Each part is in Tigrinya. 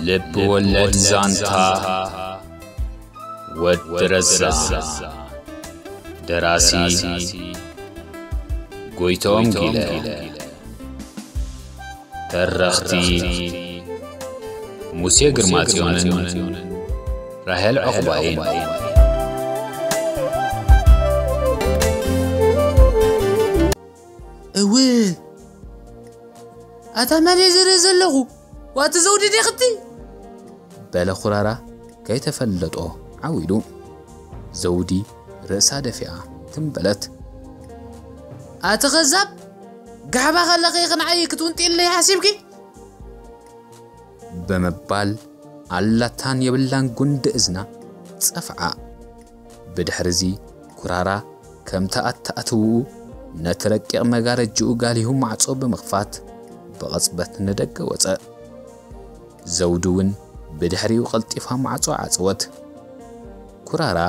ልብ ወለድ ዛንታ ወዲ ረዛ። ደራሲ ጎይቶም ጊለ። ተረኽቲ ሙሴ ግርማጽዮንን ራሄል ዑቕባይን። እወ፣ ኣታ መን እየ ዝርኢ ዘለኹ? ዋቲ ዘውዲ ዲኽቲ? በለ ኩራራ ከይተፈለጦ ዓው ኢሉ። ዘውዲ ርእሳ ደፊኣ ትም በለት። ኣቲ ኸዛብ፣ ጋሕባ ከለኺ ክንዓይ ክትውንጥይለይ ሓሲብኪ? ብምባል ኣላታን የብላን ጉንዲ እዝና ጸፍዓ። ብድሕሪዚ ኩራራ ከምቲ ኣተኣትውኡ ነቲ ረቂቕ መጋረጅኡ ጋሊሁ ማዕጾ ብምኽፋት ብቕጽበት ንደገ ወጸ። ዘውዲ እውን ብድሕሪኡ ቀልጢፋ ማዕጾ ዓጸወት። ኩራራ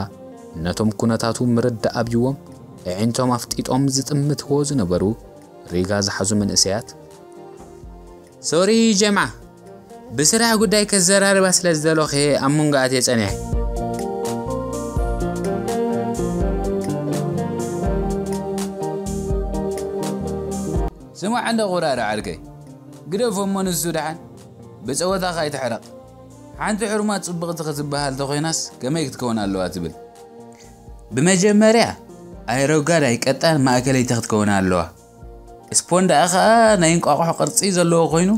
ነቶም ኩነታቱ ምርዳእ ኣብይዎም ኣዒንቶም ኣፍጢጦም ዝጥምትዎ ዝነበሩ ሪጋ ዝሓዙ መንእሰያት፣ ሶሪ ጀምዓ፣ ብስራሕ ጉዳይ ከዘራርባ ስለ ዝደለኹ እየ ኣብ መንጎ ኣትየ ጸኒሐ። ስማዕ እንዶ ቁራራ ዓርከይ፣ ግደፎ እሞ ንሱ ደሓን ብጸወታኻ ኣይትሕረቕ። ሓንቲ ሕሩማት ጽብቕቲ ክትበሃል ተኾይናስ ከመይ ክትከውን ኣለዋ ትብል? ብመጀመርያ ኣይረጋድ ኣይቀጣን ማእከለይቲ ክትከውን ኣለዋ። ስፖን ደኣ ኸኣ ናይ እንቋቑሖ ቅርጺ ዘለዎ ኮይኑ፣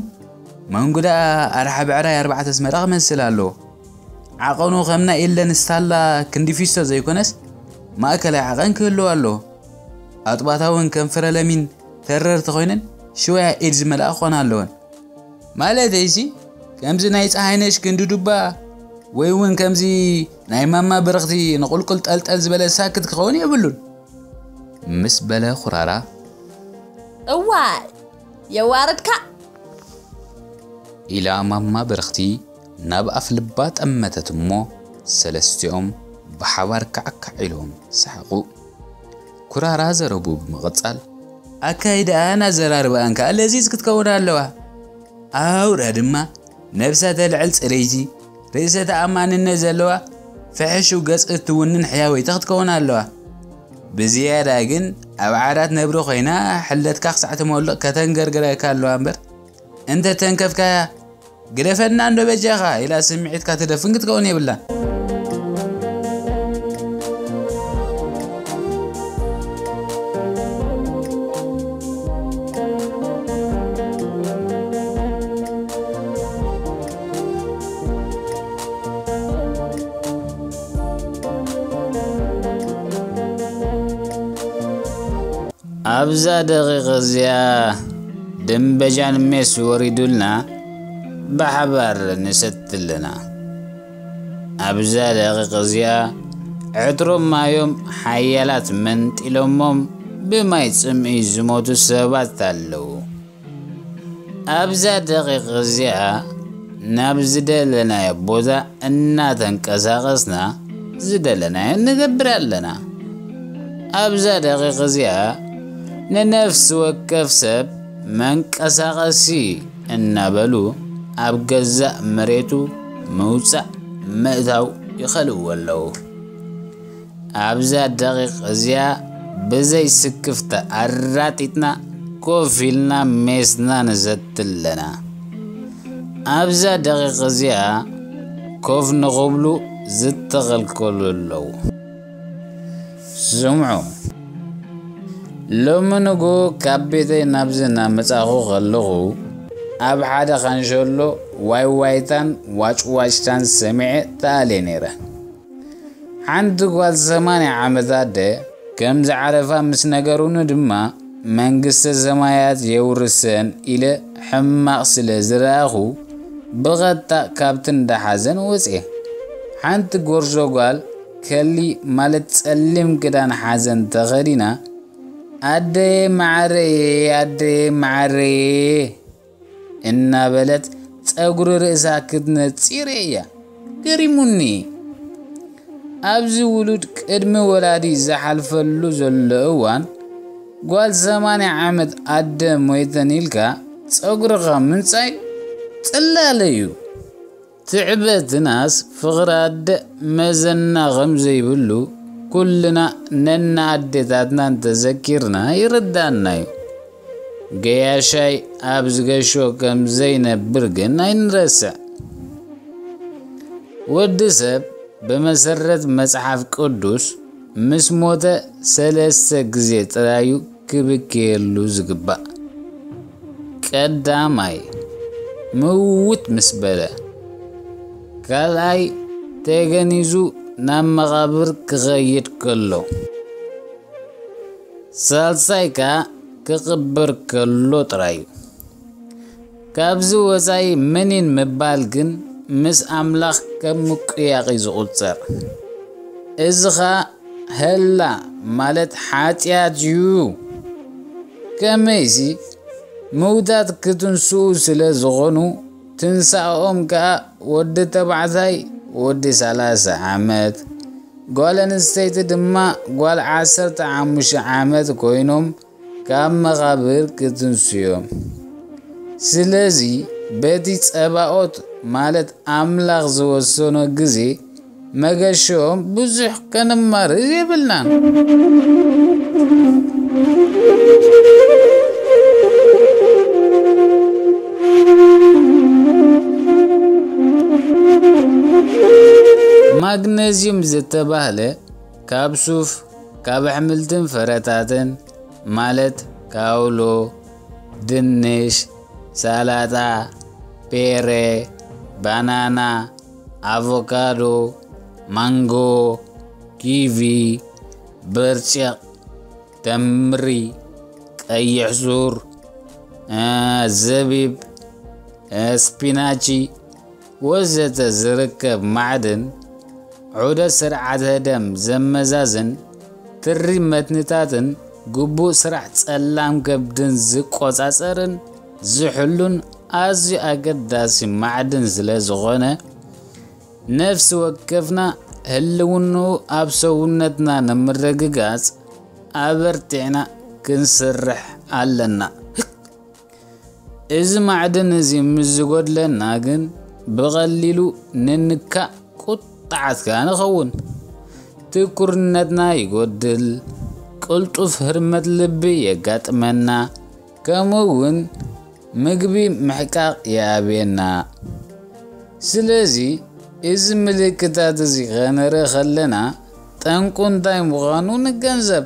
መንጉ ደኣ ኣርሓ ብዕራይ ኣርባዕተ ኣስመራ ክመስል ኣለዎ። ዓቐኑ ከም ናይ ኤለን ስታላ ክንዲ ፊስቶ ዘይኮነስ፣ ማእከላይ ዓቐን ክህልዎ ኣለዎ። ኣጥባታ እውን ከም ፍረ ለሚን ተረርቲ ኮይነን ሽወያ ኢድ ዝመልኣ ክኾና ኣለወን። ማለተይሲ፣ ከምዚ ናይ ጸሃይነሽ ክንዲ ዱባ፣ ወይ እውን ከምዚ ናይ ማማ ብርኽቲ ንቑልቁል ጠልጠል ዝበለ ሳክት ክኸውን የብሉን። ምስ በለ ኩራራ፣ እዋይ፣ የዋርድካ። ኢላ ማማ ብርኽቲ ናብ ኣፍ ልባ ጠመተት እሞ፣ ሰለስቲኦም ብሓባር ካዕካዕ ኢሎም ሰሓቑ። ኩራራ ዘረቡ ብምቕጻል፣ ኣካይዳኣን ኣዘራርባኣን ከኣ ለዚዝ ክትከውን ኣለዋ። ኣውራ ድማ ነብሳ ተልዕል ጽርይቲ፣ ርእሰ ተኣማንነት ዘለዋ፣ ፍሕሹው ገጽ እትውንን ሕያወይቲ ክትከውን ኣለዋ። ብዝያዳ ግን ኣብ ዓራት ነብሪ ኮይና ሕለትካ ክሳዕ ትመልቕ ከተንገርግረካ ኣለዋ እምበር፣ እንተ ተንከፍካያ፣ "ግደፈና እንዶ በጃኻ" ኢላ ስምዒትካ ትደፍን ክትከውን የብላን። ኣብዛ ደቂቕ እዚኣ ድምበጃን ሜስ ወሪዱልና ብሓባር ንሰቲ ኣለና። ኣብዛ ደቂቕ እዚኣ ዕትሮም ማዮም ሓያላት መንጢሎሞም ብማይ ጽምኢ ዝሞቱ ሰባት ኣለዉ። ኣብዛ ደቂቕ እዚኣ ናብ ዝደለናዮ ቦታ እናተንቀሳቐስና ዝደለናዮ ንገብር ኣለና። ኣብዛ ደቂቕ እዚኣ ንነፍሲ ወከፍ ሰብ መንቀሳቐሲ እናበሉ ኣብ ገዛእ መሬቱ ምውጻእ ምእታው ይኸልዎ ኣለዉ። ኣብዛ ደቂቕ እዚኣ ብዘይ ስክፍታ ኣራጢጥና ኮፍ ኢልና ሜስና ንሰቲ ኣለና። ኣብዛ ደቂቕ እዚኣ ኮፍ ንኽብሉ ዝተኸልከሉ ኣለዉ። ስምዑ፣ ሎሚ ንግሆ ካብ ቤተይ ናብዚ እናመጻኹ ከለኹ፣ ኣብ ሓደ ካንሸሎ ዋይዋይታን ዋጭዋጭታን ሰሚዐ ተኣልየ ነይረ። ሓንቲ ጓል ሰማንያ ዓመት ኣደ ከም ዝዓረፋ ምስ ነገሩኒ ድማ፣ "መንግስተ ሰማያት የውርሰን" ኢለ ሕማቕ ስለ ዝረኣኹ፣ ብቐጥታ ካብቲ እንዳ ሓዘን ወጽየ። ሓንቲ ጎርዞ ጓል ከሊ፣ ማለት ጸሊም ክዳን ሓዘን ተኸዲና፣ "ኣደየ ማዓረየ፣ ኣደየ ማዓረየ" እናበለት ጸጉሪ ርእሳ ክትነጺ ርእያ። ገሪሙኒ። ኣብዚ ውሉድ ቅድሚ ወላዲ ዝሓልፈሉ ዘሎ እዋን፣ ጓል ሰማንያ ዓመት ኣደ ሞይተን ኢልካ ጸጉርኻ ምንጻይ ጽላለ እዩ። ትዕበትናስ ፍቕሪ ኣደ መዘና ከም ዘይብሉ ኩልና ነና ኣዴታትና እንተዘኪርና ይርዳና እዩ። ገያሻይ ኣብ ዝገሾ ከም ዘይነብር ግን ኣይንረስዕ። ወዲ ሰብ ብመሰረት መጽሓፍ ቅዱስ ምስ ሞተ ሰለስተ ግዜ ጥራዩ ክብከየሉ ዝግባእ። ቀዳማይ፣ ምውት ምስ በለ። ካልኣይ፣ ተገኒዙ ናብ መቓብር ክኸይድ ከሎ። ሳልሳይ ከኣ ክቕበር ከሎ ጥራይ እዩ። ካብዚ ወጻኢ ምኒን ምባል ግን ምስ ኣምላኽ ከም ምቁያቕ እዩ ዝቑጸር። እዚ ኸኣ ህላ ማለት ሓጢኣት እዩ። ከመይሲ ምውታት ክትንስኡ ስለ ዝኾኑ፣ ትንሳኦም ከኣ ወዲ ተባዕታይ ወዲ ሰላሳ ዓመት፣ ጓል ኣንስተይቲ ድማ ጓል ዓሰርተ ሓሙሽተ ዓመት ኮይኖም ካብ መቓብር ክትንስዮም። ስለዚ በቲ ጸባኦት ማለት ኣምላኽ ዝወሰኖ ግዜ መገሾም ብዙሕ ከነማርር የብልናን። ማግነዚዩም ዝተባህለ ካብ ሱፍ፣ ካብ ኣሕምልትን ፍረታትን ማለት ካውሎ፣ ድንሽ፣ ሰላጣ፣ ፔረ፣ ባናና፣ ኣቮካዶ፣ ማንጎ፣ ኪቪ፣ ብርጭቕ፣ ተምሪ፣ ቀይሕ ሱር፣ እ፣ ዘቢብ፣ እ፣ ስፒናቺ ወዘተ ዝርከብ ማዕድን ዑደት ስርዓተ ደም ዘመዛዝን፣ ትሪ መትንታትን ግቡእ ስራሕ ጸላም ከብድን ዝቆጻጸርን ዝሕሉን ኣዝዩ ኣገዳሲ ማዕድን ስለ ዝኾነ፣ ነፍሲ ወከፍና ህልውንኡ ኣብ ሰውነትና ንምርግጋጽ ኣበርቲዕና ክንስርሕ ኣለና። እዚ ማዕድን እዚ ምስ ዝጎድለና ግን ብቐሊሉ ንንካእ፣ ቁጥዓት ከኣ ንኸውን። ትኩርነትና ይጎድል፣ ቅልጡፍ ህርመት ልቢ የጋጥመና፣ ከምኡ እውን ምግቢ ምሕቃቕ ይኣብየና። ስለዚ እዚ ምልክታት እዚ ከነርኢ ከለና ጠንቁ እንታይ ምዃኑ ንገንዘብ።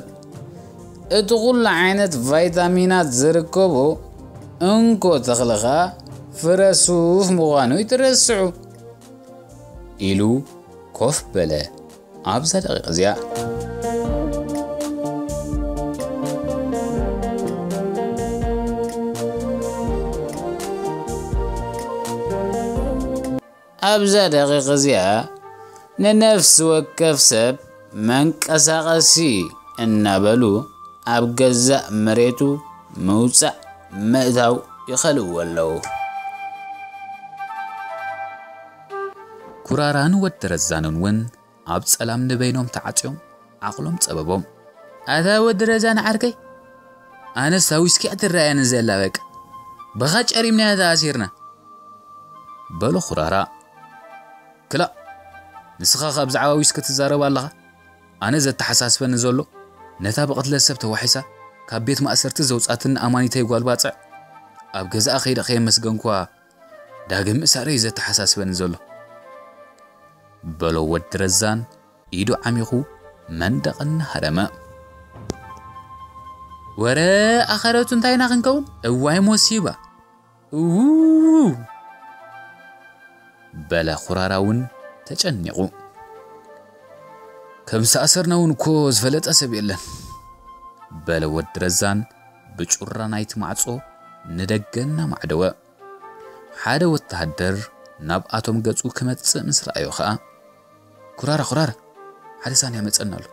እቲ ኩሉ ዓይነት ቫይታሚናት ዝርከቦ እንኮ ተኽሊ ኸኣ ፍረ ሱፍ ምዃኑ ይትረስዑ። ኢሉ ኮፍ በለ። ኣብዛ ደቂቕ እዚኣ ኣብዛ ደቂቕ እዚኣ ንነፍሲ ወከፍ ሰብ መንቀሳቐሲ እናበሉ ኣብ ገዛእ መሬቱ ምውጻእ ምእታው ይኸልእዎ ኣለዉ። ኩራራን ወዲ ረዛንን እውን ኣብ ጸላም ንበይኖም ተዓጽዮም ዓቕሎም ጸበቦም። ኣታ ወዲ ረዛን ዓርከይ፣ ኣነስ ኣብ ዊስኪ እያ ትረኣየኒ ዘላ በቃ። ብኻ ጨሪምናያ ተኣሲርና። በሎ ኩራራ። ክላእ፣ ንስኻ ካብ ብዛዕባ ዊስኪ ትዛረብ ኣለኻ? ኣነ ዘተሓሳስበኒ ዘሎ፣ ነታ ብቕትለት ሰብ ተዋሒሳ ካብ ቤት ማእሰርቲ ዘውጻትኒ ኣማኒተይ ጓል ባጽዕ፣ ኣብ ገዛኣ ከይደ ከየመስገንኩዋ ዳግም ምእሳረይ እዩ ዘተሓሳስበኒ ዘሎ። በሎ ወዲ ረዛን ኢዱ ዓሚኹ መንደቕ እናሃረመ። ወረ ኣኸረቱ እንታይና ክንከውን? እዋይ ሞሲባ! እው! በለ ኩራራ እውን ተጨኒቑ። ከም ዝተኣሰርና እውን እኮ ዝፈለጠ ሰብ የለን። በለ ወዲ ረዛን ብጩራ ናይቲ ማዕጾ ንደገ እናማዕደወ። ሓደ ወተሃደር ናብኣቶም ገጹ ክመጽእ ምስ ረኣዮ ኸኣ፣ "ኩራራ፣ ኩራራ፣ ሓደ ሳንያ መጸና ኣሎ"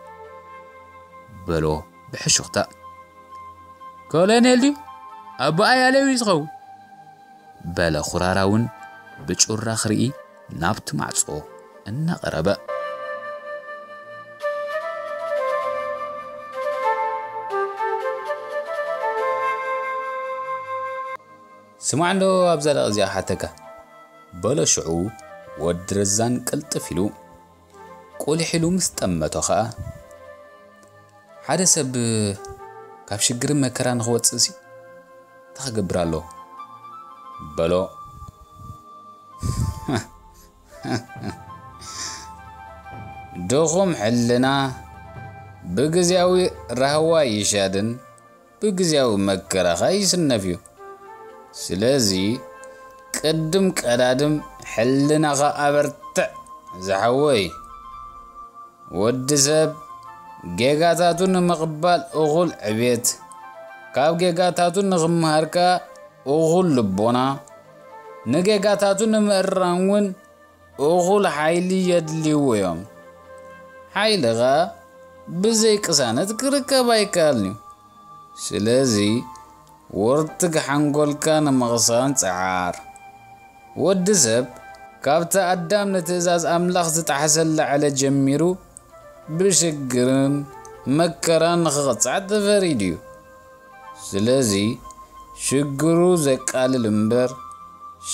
በሎ ብሕሹኽታ። "ኮሎኔል ድዩ? ኣቦ ኣያሌው እዩ ዝኸውን?" በለ ኩራራ እውን ብጩራ ክርኢ ናብቲ ማዕጾ እናቐረበ። "ስማዕ እንዶ ኣብዛ ደቂ እዚኣ ሓተካ" በሎ ሽዑ ወዲ ረዛን ቅልጥፍ ኢሉ ቁሊሕ ኢሉ ምስ ጠመቶ ኸኣ፣ ሓደ ሰብ ካብ ሽግርን መከራን ንኽወጽእሲ እንታይ ክገብር ኣለዎ? በሎ። ድኹም ሕልና ብግዜያዊ ራህዋ ይሻድን ብግዜያዊ መከራኻ ይስነፍ እዩ። ስለዚ ቅድም ቀዳድም ሕልናኻ ኣበርትዕ ዝሓወይ። ወዲ ሰብ ጌጋታቱ ንምቕባል እኹል ዕቤት፣ ካብ ጌጋታቱ ንኽምሃር ከኣ እኹል ልቦና፣ ንጌጋታቱ ንምእራም እውን እኹል ሓይሊ የድልይዎ እዮም። ሓይሊ ኸኣ ብዘይ ቅሳነት ክርከብ ኣይከኣልን እዩ። ስለዚ ወርትግ ሓንጎልካ ንምቕሳን ጸዓር። ወዲ ሰብ ካብቲ ኣዳም ንትእዛዝ ኣምላኽ ዝጠሓሰላ ዕለት ጀሚሩ ብሽግርን መከራን ንኽቕጻዕ ተፈሪዱ እዩ። ስለዚ ሽግሩ ዘቃልል እምበር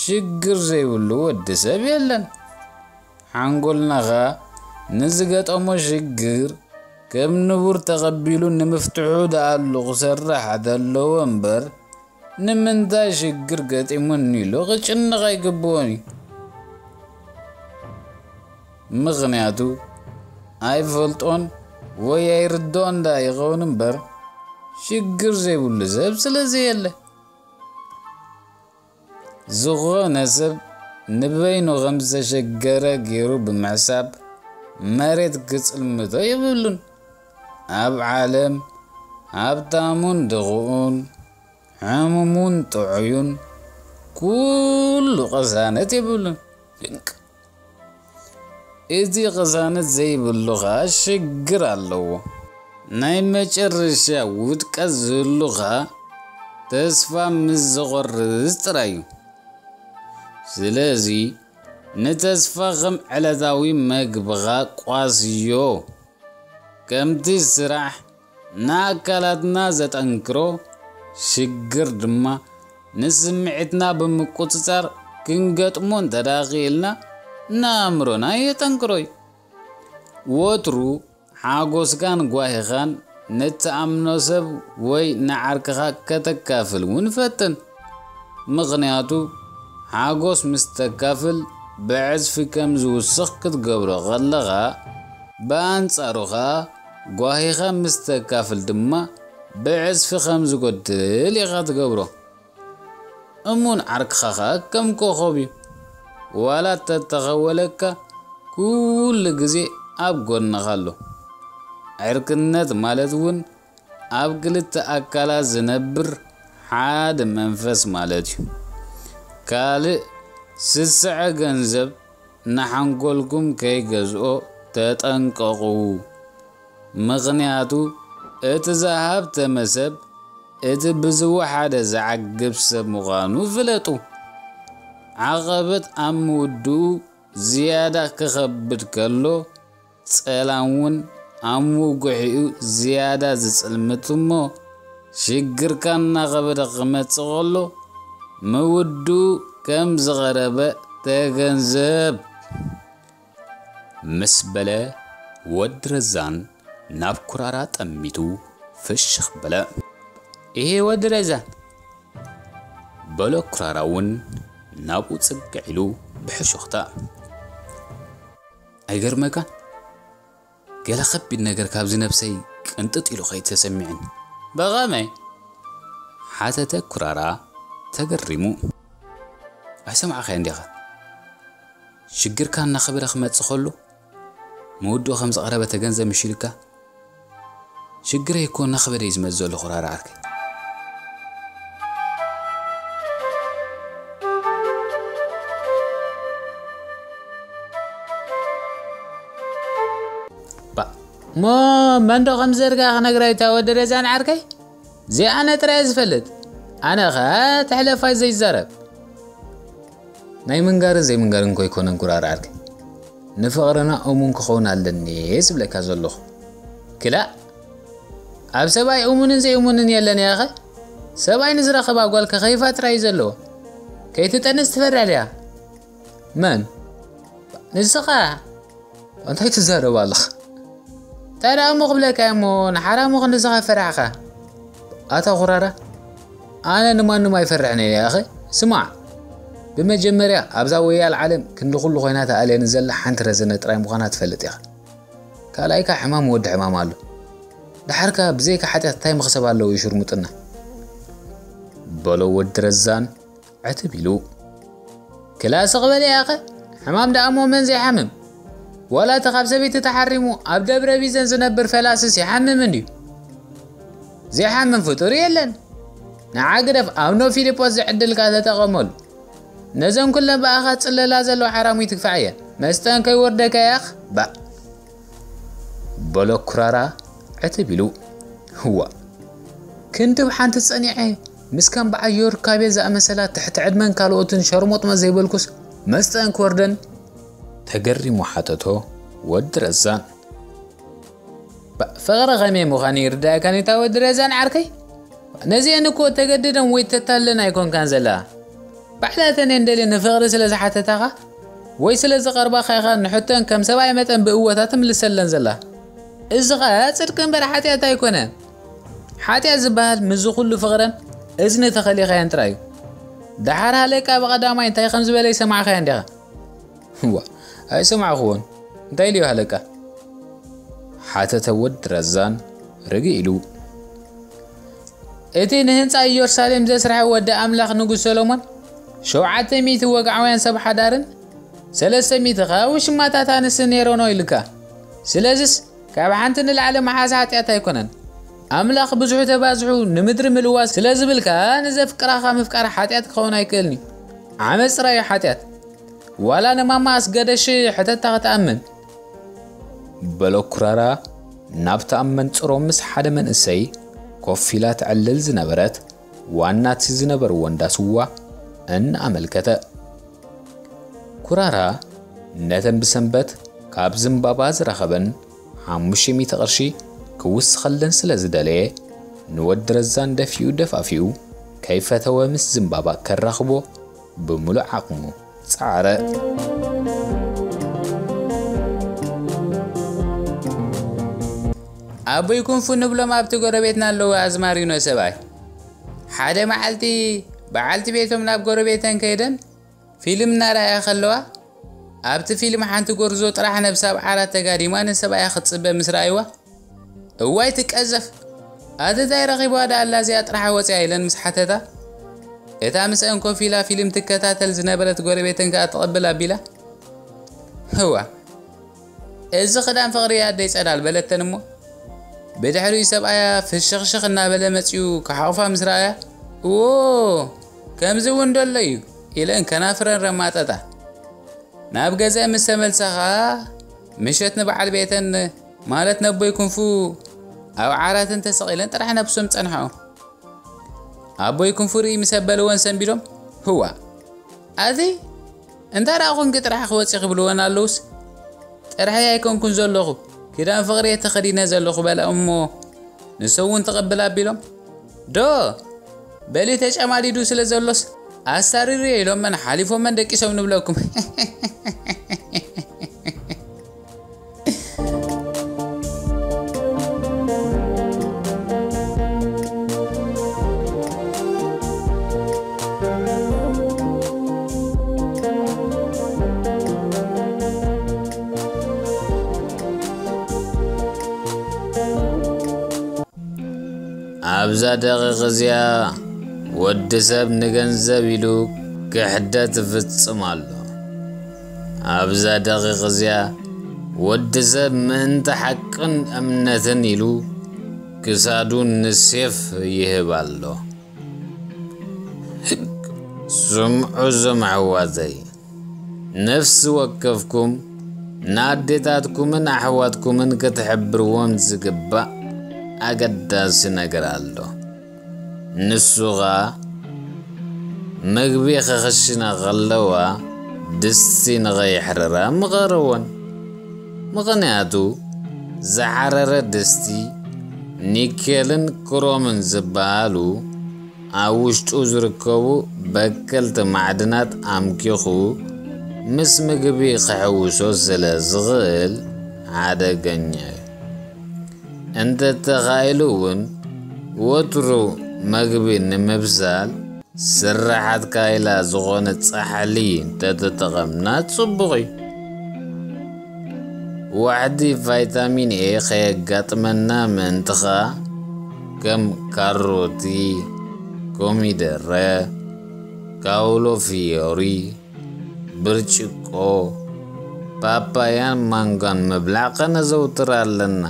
ሽግር ዘይብሉ ወዲ ሰብ የለን። ሓንጎልና ኸኣ ንዝገጠሞ ሽግር ከም ንቡር ተቐቢሉ ንምፍትሑ ደኣሉ ክሰርሕ ዘለዎ እምበር ንምንታይ ሽግር ገጢሙኒ ኢሉ ክጭነቕ ኣይግብኦን እዩ። ምኽንያቱ ኣይፈልጦን ወይ ኣይርድኦን ደኣ ይኸውን እምበር ሽግር ዘይብሉ ሰብ ስለ ዘየለ። ዝኾነ ሰብ ንበይኑ ከም ዝተሸገረ ገይሩ ብምሕሳብ መሬት ክጽልምቶ የብሉን። ኣብ ዓለም ሃብታሙን ድኹኡን፣ ሕሙሙን ጥዑዩን ኩሉ ቅሳነት የብሉን። ድንቅ። እቲ ቅሳነት ዘይብሉ ኸኣ ሽግር ኣለዎ። ናይ መጨረሻ ውድቀት ዝህሉ ኸኣ ተስፋ ምስ ዝቖርጽ ጥራይ እዩ። ስለዚ ንተስፋ ከም ዕለታዊ መግብኻ ቋስዮ። ከምቲ ስራሕ ንኣካላትና ዘጠንክሮ፣ ሽግር ድማ ንስምዒትና ብምቁጽጻር ክንገጥሞ እንተ ደኣ ክኢልና፣ ንኣእምሮና የጠንክሮ እዩ። ወትሩ ሓጎስካን ጓሂኻን ንትኣምኖ ሰብ ወይ ንዓርክኻ ከተካፍል እውን ፈትን። ምኽንያቱ፣ ሓጎስ ምስ ተካፍል ብዕጽፊ ከም ዝውስኽ ክትገብሮ ከለኻ፣ ብኣንጻሩ ኸኣ ጓሂኻ ምስ ተካፍል ድማ ብዕጽፊ ከም ዝጎድል ኢኻ ትገብሮ። እሙን ዓርክኻ ኸኣ ከም ኮኾብ እዩ። ዋላ ተተኸወለካ፣ ኩሉ ግዜ ኣብ ጎንኻ ኣሎ። ዕርክነት ማለት እውን ኣብ ክልተ ኣካላት ዝነብር ሓደ መንፈስ ማለት እዩ። ካልእ ስስዐ ገንዘብ ንሓንጎልኩም ከይገዝኦ ተጠንቀቑ። ምኽንያቱ እቲ ዝሃብተመ ሰብ እቲ ብዝወሓደ ዝዓግብ ሰብ ምዃኑ ፍለጡ። ዓቐበት ኣብ ምውድኡ ዝያዳ ክኸብድ ከሎ፣ ጸላም እውን ኣብ ምውግሒኡ ዝያዳ ዝጽልምት እሞ፣ ሽግርካ እናኸበደ ክመጽእ ከሎ፣ ምውድኡ ከም ዝቐረበ ተገንዘብ። ምስ በለ፣ ወዲ ረዛን ናብ ኩራራ ጠሚቱ ፍሽኽ በለ። "ኢሄ ወዲ ረዛን!" በሎ። ኩራራ እውን ናብኡ ጽግዕ ኢሉ ብሕሹኽታ። "ኣይገርመካን? ገለ ከቢድ ነገር ካብዚ ነብሰይ ቅንጥጥ ኢሉ ከይተሰሚዕኒ። ብኸመይ?" ሓተተ ኩራራ ተገሪሙ። "ኣይሰማዕካዮን ዲኻ? ሽግርካ እናኸበደ ክመጽእ ከሎ፣ ምውድኡ ከም ዝቐረበ ተገንዘብ ምሽ ኢልካ?" "ሽግረይ እኮ እናኸበደ እዩ ዝመጽእ ዘሎ ኩራራ ዓርከይ። ባ፣ እሞ መን ዶ ከም ዝዘርግኣ ክነግራ እዩ እታ ወዲ ረዛን ዓርከይ? እዚኣ ኣነ ጥራይ እየ ዝፈልጥ። ኣነ ኸኣ ተሕለፋይ ዘይዛረብ። ናይ ምንጋርን ዘይምንጋርን እኮ ኣይኮነን ኩራራ ዓርከይ። ንፍቕርና እሙን ክኸውን ኣለኒ እየ ዝብለካ ዘለኹ። ክላእ፣ ኣብ ሰብኣይ እሙንን ዘይእሙንን የለን ያኸ? ሰብኣይ ንዝረኸባ ጓል ከኸይፋ ጥራይ እዩ ዘለዎ። ከይትጠንስ ትፈርሕ ድያ?" "መን?" ንስኻ እንታይ ትዛረብ ኣለኻ? እንታይ ደኣ እሞ ክብለካ እሞ ንሓራሙ ክንድዝኻ ፈራሕኻ? ኣታ ኩራራ፣ ኣነ ንማንም ኣይፈርሕን እየ ኣኸ። ስማዕ፣ ብመጀመርያ ኣብዛ ወያል ዓለም ክንዲ ኩሉ ኮይና ተኣልየኒ ዘላ ሓንቲ ረዘነ ጥራይ ምዃና ትፈልጥ ኢኻ። ካልኣይካ ሕማም ወዲ ሕማም ኣሎ። ደሓርካ ብዘይካ ሓጢኣት እንታይ መኽሰብ ኣለዎ ሽርሙጥና? በሎ ወዲ ረዛን ዕትብ ኢሉ። ክላስ ቕበል ያኸ፣ ሕማም ደኣ እሞ መን ዘይሓምም? ዋላ እቲ ካብ ሰበይቲ ተሓሪሙ ኣብ ደብረ ቢዘን ዝነብር ፈላስስ ይሓምም እንድዩ። ዘይሓምም ፍጡር የለን። ንዓ ግደፍ፣ ኣብ ኖ ፊልጶስ ዝዕድልካ ተጠቐመሉ። ነዘን ኩለን ብኣኻ ጽለላ ዘለዋ ሓራሙይ ትግፋዕ እየን። መስጠን ከይወርደካ ያኽ፣ ባእ። በሎ ኩራራ ዕትብ ኢሉ። ህዋ። ክንድብ ሓንቲ ጸኒዐ፣ ምስ ከም በዓል ዮርካቤ ዝኣመሰላ ትሕቲ ዕድመን ካልኦትን ሸርሞጥመ ዘይበልኩስ መስጠን ክወርደን። ተገሪሙ ሓተቶ ወዲ ረዛን። ባ-፣ ፍቕሪ ከመይ ምዃኑ ይርዳእካን እታ ወዲ ረዛን ዓርከይ? ነዚአን እኮ ተገድደን ወይ ተታለን ኣይኮንካን ዘላ። ባዕላተን እየን ደልየን ንፍቕሪ ስለ ዝሓተታኻ ወይ ስለ ዝቐርባኻ ኢኻ ንሕቶን ከም ሰብኣይ መጠን ብእወታ ትምልሰለን ዘላ። እዚ ኸኣ ጽድቂ እምበር ሓጢኣት ኣይኮነን። ሓጢኣት ዝበሃል ምስዚ ኩሉ ፍቕረን እዝኒ ተኸሊኻየን ጥራይ እዩ። ደሓር ሃለቃ ብቐዳማይ እንታይ ከም ዝበለ ይሰማዕኻዮ እንዲኻ? እዋ፣ ኣይሰማዕኽዎን። እንታይ ኢሉ ሃለቃ? ሓተተ ወዲ ረዛን ርግእ ኢሉ። እቲ ንህንጻ ኢየሩሳሌም ዘስርሐ ወዲ ኣምላኽ ንጉስ ሰሎሞን፣ ሸውዓተ ሚእቲ ወግዓውያን ሰብ ሓዳርን ሰለስተ ሚእቲ ኸኣ ውሽማታት ኣንስቲ ነይሮኖ ኢልካ። ስለዝስ ካብ ሓንቲ ንላዕሊ መሓዝ ሓጢኣት ኣይኮነን። ኣምላኽ ብዙሑ ተባዝሑ ንምድሪ ምልዋ ስለ ዝብል ከኣ ንዘፍቅራኻ ምፍቃር ሓጢኣት ክኸውን ኣይክእልን እዩ። ዓመጽ ጥራይ እዩ ሓጢኣት። ዋላ ንማማ ኣስገደሽ ሕተታ ክትኣምን። በሎ ኩራራ ናብታ ኣብ መንጽሮ ምስ ሓደ መንእሰይ ኮፍ ኢላ ትዕልል ዝነበረት ዋናቲ ዝነበርዎ እንዳ ስዋ እናኣመልከተ። ኩራራ ነተን ብሰንበት ካብ ዝምባባ ዝረኸበን ሓሙሽተ ሚእቲ ቅርሺ ክውስኸለን ስለ ዝደለየ፣ ንወዲ ረዛን ደፊኡ ደፋፊኡ ከይፈተወ ምስ ዝምባባ ከራኽቦ ብምሉእ ዓቕሙ ጸዓረ። ኣቦይ ኩንፉ ንብሎም ኣብቲ ጎረቤትና ኣለዉ ኣዝማሪኖ ሰብኣይ። ሓደ መዓልቲ በዓልቲ ቤቶም ናብ ጎረቤተን ከይደን ፊልም እናረኣያ ከለዋ፣ ኣብቲ ፊልም ሓንቲ ጎርዞ ጥራሕ ነብሳ ኣብ ዓራት ተጋዲማ ንሰብኣያ ክትጽበ ምስ ረኣይዋ፣ "እዋይ ትቀዘፍ! ኣቲ እንታይ ረኺብዋ ደኣ ኣላ እዚኣ ጥራሓ ወጺኣ?" ኢለን ምስ ሓተታ፣ እታ ምስአን ኮፍ ኢላ ፊልም ትከታተል ዝነበረት ጎረቤተን ከኣ ትቕብል ኣቢላ፣ "ህዋ፣ እዚ ክዳን ፍቕሪ ኣደይ ጸዳል" በለተን እሞ፣ ብድሕሪኡ ሰብኣያ ፍሽኽሽኽ እናበለ መጺኡ ክሓቑፋ ምስ ረኣያ፣ "እዎ፣ ከምዚ እውን ደሎ እዩ" ኢለን ከናፍረን ረማጠጣ። ናብ ገዘ ምስ ተመልሳ ኸኣ፣ ምሸት ንበዓል ቤተን፣ ማለት ነቦይ ክንፉ፣ ኣብ ዓራተን ተሰቒለን ጥራሕ ነብሶም ጸንሓኦም። ኣቦይ ክንፉ ርኢ ምስ ኣበልወን ሰንቢዶም፣ "ህዋ፣ ኣቲ እንታይ ደኣ ኾንኪ ጥራሕ ክወጺ?" ክብልወን ኣለውስ፣ "ጥርሐይ ኣይኮንኩን ዘለኹ፣ ክዳን ፍቕሪ እየ ተኸዲነ ዘለኹ" በላ እሞ፣ ንሶም እውን ትቕብል ኣቢሎም፣ "ዶ በሊ ተጨማዲዱ ስለ ዘሎስ ኣሳሪርዮ" ኢሎመን ሓሊፎመን ደቂሶም ንብለኩም። ኣብዛ ደቂቕ እዚኣ ወዲ ሰብ ንገንዘብ ኢሉ ክሕደት ይፍጽም ኣሎ። ኣብዛ ደቂቕ እዚኣ ወዲ ሰብ ምእንቲ ሓቅን እምነትን ኢሉ ክሳዱ ንሴፍ ይህብ ኣሎ። ስምዑ እዞም ኣሕዋተይ፣ ነፍሲ ወከፍኩም ንኣዴታትኩምን ኣሕዋትኩምን ክትሕብርዎም ዝግባእ ኣገዳሲ ነገር ኣሎ። ንሱ ኸኣ፣ ምግቢ ክኽሽና ኸለዋ ድስቲ ንኸይሕርራ ምኸርወን። ምኽንያቱ፣ ዝሓረረ ድስቲ ኒኬልን ክሮምን ዝበሃሉ ኣብ ውሽጡ ዝርከቡ በከልቲ ማዕድናት ኣምኪኹ ምስ ምግቢ ክሕውሶ ስለ ዝኽእል ሓደገኛ እዩ። እንተተኻኢሉ እውን ወትሩ መግቢ ንምብሳል ስራሓት ካይላ ዝኾነ ጻሕሊ እንተተጠቐምና ጽቡቕ እዩ። ዋሕዲ ቫይታሚን ኤ ከየጋጥመና ምእንቲ ኸኣ ከም ካሮቲ፣ ኮሚደረ፣ ካውሎ ፊዮሪ፣ ብርጭቆ፣ ፓፓያን ማንጋን ምብላዕ ከነዘውትር ኣለና።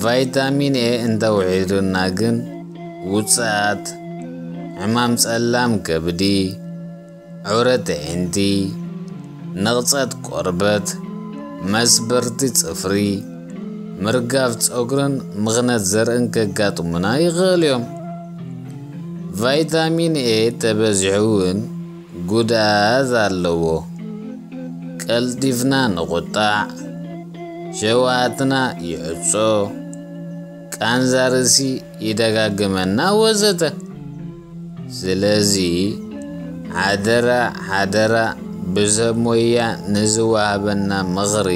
ቫይታሚን ኤ እንተውሒዱና ግን ውጽኣት፣ ሕማም ጸላም ከብዲ፣ ዑረት ኣዒንቲ፣ ንቕጸት ቆርበት፣ መስበርቲ ጽፍሪ፣ ምርጋፍ ጸጉርን ምኽነት ዘርእን ከጋጥሙና ይኽእል እዮም። ቫይታሚን ኤ ተበዚሑ እውን ጉድኣት ኣለዎ። ቀልጢፍና ንቑጣዕ፣ ሸውሃትና ይዕጾ፣ ቃንዛ ርእሲ ይደጋግመና ወዘተ። ስለዚ ሓደራ ሓደራ ብሰብ ሞያ ንዝወሃበና ምኽሪ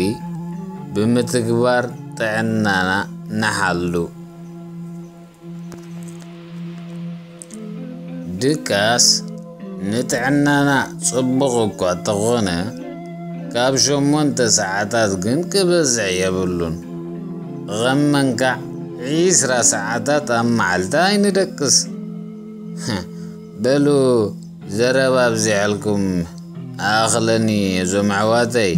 ብምትግባር ጥዕናና ንሓሉ። ድቃስ ንጥዕናና ጽቡቕ እኳ እንተኾነ ካብ ሸሞንተ ሰዓታት ግን ክበዝሕ የብሉን። ኸም መንካዕ ዒስራ ሰዓታት ኣብ መዓልቲ ኣይንደቅስ። በሉ ዘረባ ኣብዚሐልኩም ኣኽለኒ እዞም ኣሕዋተይ።